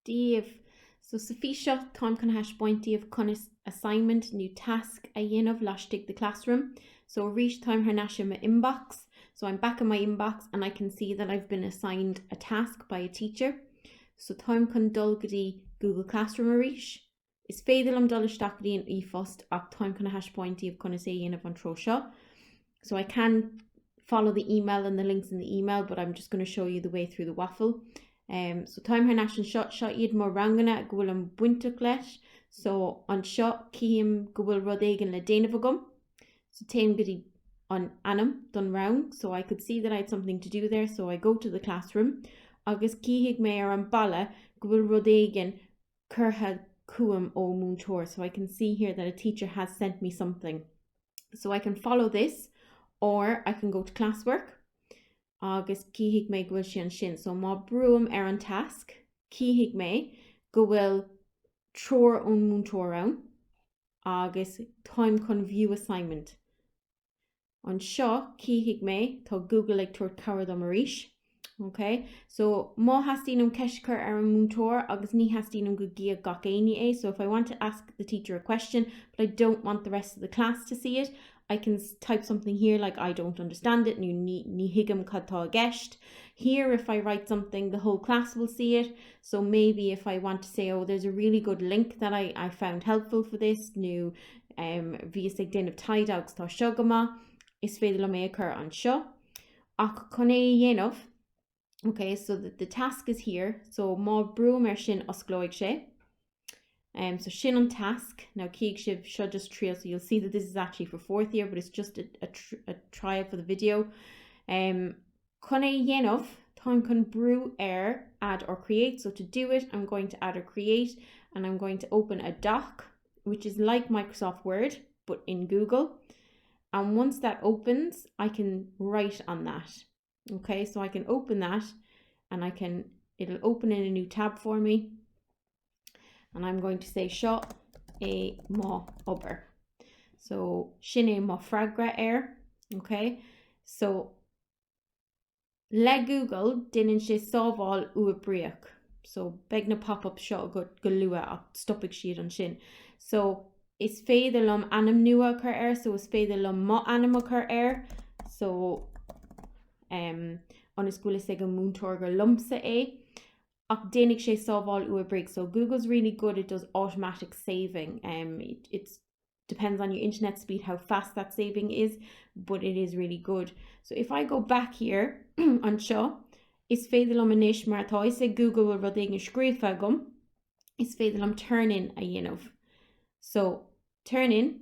Daoibh. So sa fís seo táim chun a thaispeáint daoibh conas assignment nó tasc a dhéanamh laistigh de Classroom. So arís táim thar n-ais i mo inbox. So I'm back in my inbox and I can see that I've been assigned a task by a teacher. So táim chun dul go dtí Google Classroom arís. Is féidir liom dul isteach go dtí an e-phost ach táim chun a thaispeáint daoibh conas é a dhéanamh an treo seo. So I can follow the email and the links in the email but I'm just going to show you the way through the waffle. Um, so táim thar n-ais anseo, seo iad mo ranganna go bhfuilim bainteach leis. So anseo cím go bhfuil rud éigin le déanamh agam. So téim go dtí an ainm don rang, so I could see that I had something to do there, so I go to the classroom agus cífidh mé ar an balla go bhfuil rud éigin curtha chugam ó múinteoir, so I can see here that a teacher has sent me something. So I can follow this or I can go to classwork agus cífidh mé go bhfuil sé ansin. So má brúim ar an tasc, cífidh mé go bhfuil treoir ón múinteoir ann agus táim chun view assignment. Anseo, cífidh mé, tá Google ag tabhairt cabhair dom arís. Ok, so má theastaíonn uaim ceist a chur ar an múinteoir agus ní theastaíonn uaim go gcífeadh gach éinne é, so if I want to ask the teacher a question but I don't want the rest of the class to see it, I can type something here like I don't understand it nó ní, ní thuigim cad tá i gceist. Here if I write something the whole class will see it, so maybe if I want to say oh there's a really good link that I, I found helpful for this nó Um, bhíos ag déanamh taighde agus tá seo go maith, is féidir liom é a chur anseo. Ach chun é a dhéanamh, okay, so the, the task is here, so má brúim ar sin osclóidh sé. Um, so sin an task. Now cífidh sibh seo just triail, so you'll see that this is actually for fourth year, but it's just a, a, tr a trial for the video. Um, chun é a dhéanamh, táim chun brú ar add or create. So to do it, I'm going to add or create and I'm going to open a doc which is like Microsoft Word, but in Google. And once that opens, I can write on that. Okay, so I can open that and I can, it'll open in a new tab for me. And I'm going to say seo é mo obair. So sin é mo freagra air. Okay, so Le Google, déanann sé sábháil uathoibríoch. So, beidh na pop-ups seo agat go luath ach stopfaidh siad ansin. So, is féidir liom ainm nua a chur air, so is féidir liom mo ainm a chur air, so um, ionas go bhfuil fhios ag an múinteoir gur liomsa é. Ach déanfaidh sé sábháil uathoibríoch. So, Google's really good, it does automatic saving. Um, it, it's depends on your internet speed how fast that saving is, but it is really good. So if I go back here anseo, is féidir liom anois mar tá fhios ag Google bhfuil rud éigin scríofa agam, is féidir liom turn in a dhéanamh. So turn in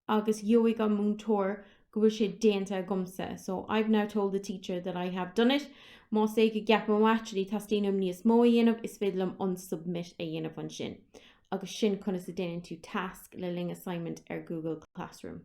agus gheobhaidh an múinteoir go bhfuil sé déanta agamsa. So I've now told the teacher that I have done it. Más é go gceapaim oh actually teastaíonn uaim níos mó a dhéanamh, is féidir liom unsubmit a dhéanamh ansin. Agus sin conas a déanann tú tasc le linn assignment ar Google Classroom.